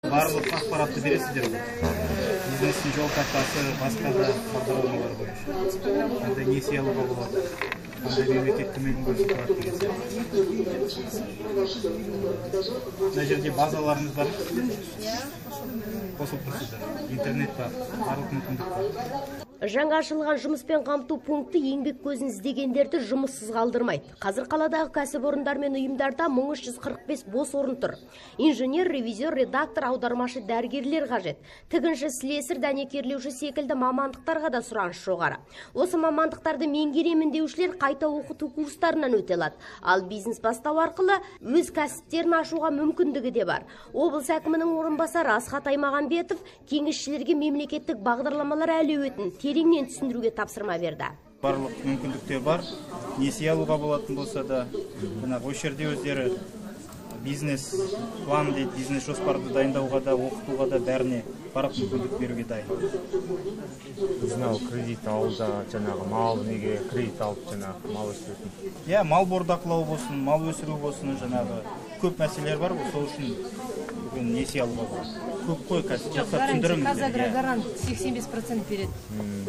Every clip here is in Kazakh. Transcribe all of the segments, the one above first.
Барлық ақпаратты бересіздер ғой. Бизнестің жол картасы, басқа да бағдарламалар бойынша. Қандай несие алуға болады, қандай мемлекет көмегін көрсете алады деген сияқты. Мына жерде базаларыңыз бар ма? Қосылып тұрсыздар. Интернет бар, барлық мүмкіндік бар. Жаңа ашылған жұмыспен қамту пункті еңбек көзін іздегендерді жұмыссыз қалдырмайды. Қазір қаладағы кәсіпорындар мен ұйымдарда 1345 бос орын тұр. Инженер, ревизор, редактор, аудармашы, дәрігерлер қажет. Тігінші, слесарь, дәнекерлеуші секілді мамандықтарға да сұраныс жоғары. Осы мамандықтарды меңгеремін деушілер қайта оқыту курстарынан өте алады. Ал бизнес бастау арқылы өз кәсіптерін ашуға мүмкіндігі де бар. Облыс әкімінің орынбасары Асхат Аймағамбетов кеңесшілерге мемлекеттік бағдарламалар әлеуетін тереңнен түсіндіруге тапсырма берді. Барлық мүмкіндіктер бар. Несие алуға болатын болса да, жаңағы осы жерде өздері бизнес план дейді, бизнес жоспарды дайындауға да, оқытуға да, бәріне барлық мүмкіндік беруге дайын. Біз мынау кредит алуда, жаңағы мал неге кредит алып, жаңағы мал өсіретін. Иә, мал бордақылау болсын, мал өсіру болсын, жаңағы көп мәселелер бар ғой, сол үшін бүгін несие алуға болады. Көп қой, қазір жақсылап түсіндіріңіздер. КазАгроГарант 85% береді.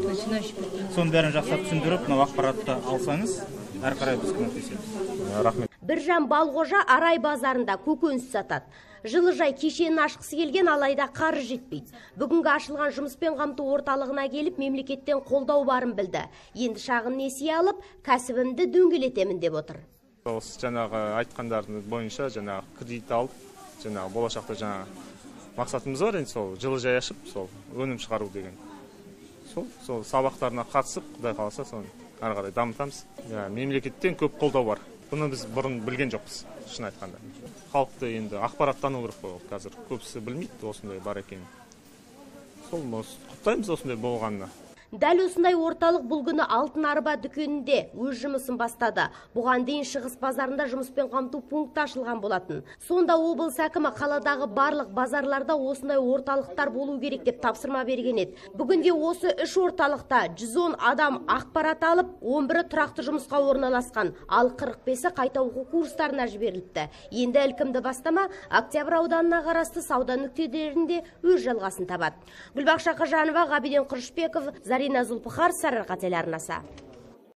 Начинающий предприниматель. Соның бәрін жақсылап түсіндіріп, мынау ақпаратты алсаңыз, әрі қарай біз көмектесеміз. Рахмет. Біржан Балғожа Арай базарында көкөніс сатады. Жылыжай кешенін ашқысы келген, алайда қаржы жетпейді. Бүгінгі ашылған жұмыспен қамту орталығына келіп, мемлекеттен қолдау барын білді. Енді шағын несие алып, кәсібімді дөңгелетемін деп отыр. Осы жаңағы айтқандардың бойынша жаңағы кредит алып, жаңағы болашақта жаңағы мақсатымыз бар енді, сол жылыжай ашып, сол өнім шығару деген. Сол сабақтарына қатысып, Құдай қаласа, соны әрі қарай дамытамыз. Мемлекеттен көп қолдау бар. Бұны біз бұрын білген жоқпыз, шын айтқанда. Халықты енді ақпараттану керек қой, ол қазір көбісі білмейді осындай бар екенін. Сол құттықтаймыз осындай болғанына. Дәл осындай орталық бұл күні Алтын арба дүкенінде өз жұмысын бастады. Бұған дейін Шығыс базарында жұмыспен қамту пункті ашылған болатын. Сонда облыс әкімі қаладағы барлық базарларда осындай орталықтар болу керек деп тапсырма берген еді. Бүгінде осы үш орталықта 110 адам ақпарат алып, 11-і тұрақты жұмысқа орналасқан, ал 45-і қайта оқу курстарына жіберіліпті. Енді ілкімді бастама Октябрь ауданына қарасты сауда нүктелерінде өз жалғасын табады. Гүлбақша Қажанова, Ғабиден Құрышбеков, Зарина Зулпыхар, Сарыарқа телеарнасы.